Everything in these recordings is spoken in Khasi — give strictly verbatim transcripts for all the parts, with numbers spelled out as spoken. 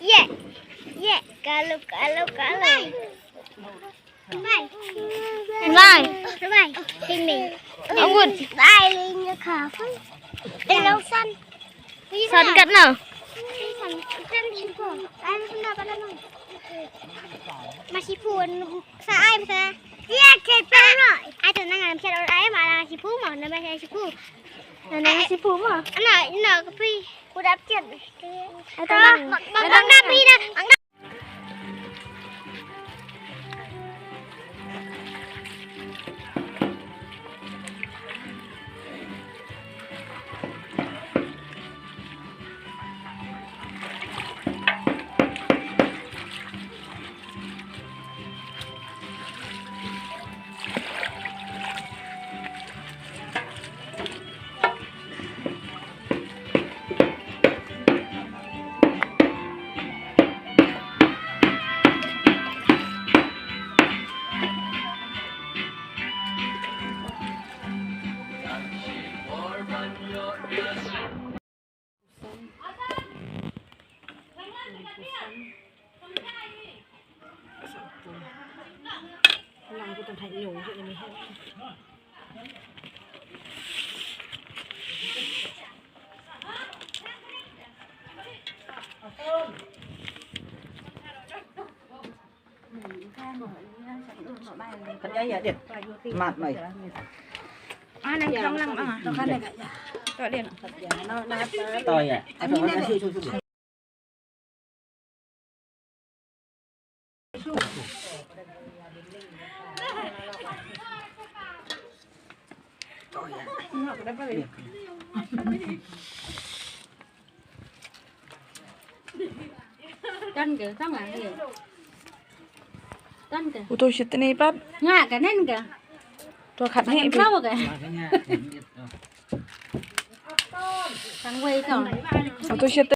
Ye, ye, kalo, kalo, kalo. Ngai. Ngai. Sini. Angut. Ngai, ini kafun. Ini san. San kat na. San. San sipu. Ai, sunda pala no. Masipu, sa ai, sa. Iya, kita no. Ai, tenang, am siar ai, malah sipu, mau nama saya sipu. Nama sipu, mau. Ana, ina, kapi. Udah pian. Ai, tenang. Bang, bang, bang, bang, bang, bang. Mat mai. Ah, nang jong lang ah. To dia. To ya. Tan ke, tan ah, ye. Tan ke. Uto shitni pat. Nga ka nen ke. To khat ni. Kan plau ke. Kan wei to. Uto shitni.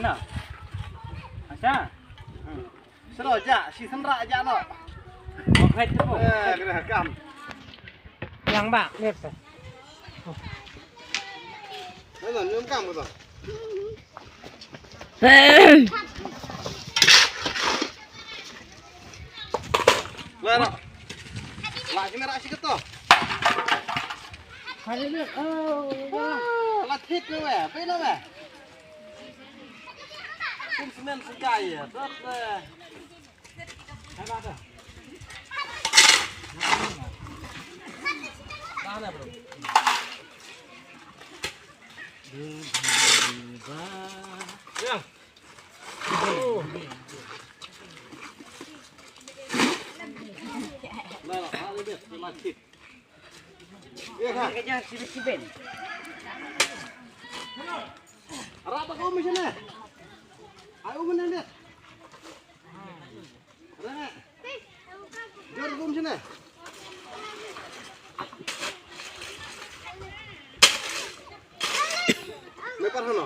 Nah. Asa. Sero ja, shi senra ja no. Oke, tu. Eh, kena kam. Yang bak, lihat sah. Nah, nah, nyum kam tu. Lah, lah. Lah, sini rak sikit tu. Hai, lihat. Oh, lah. Lah, thit tu, eh. Apa nama? Kum semen sekai ya, tot, eh. Hai, bata. Tahan ya, bro. Ya. Oh. Lah, lah, lah, lah, lah. Kejar si Beti Ben. Arah tak kau macam mana? Ayo mana dia? Arah tak? Jor kau macam mana? Lepar sana.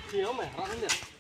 Sini, Om, eh, arah sini.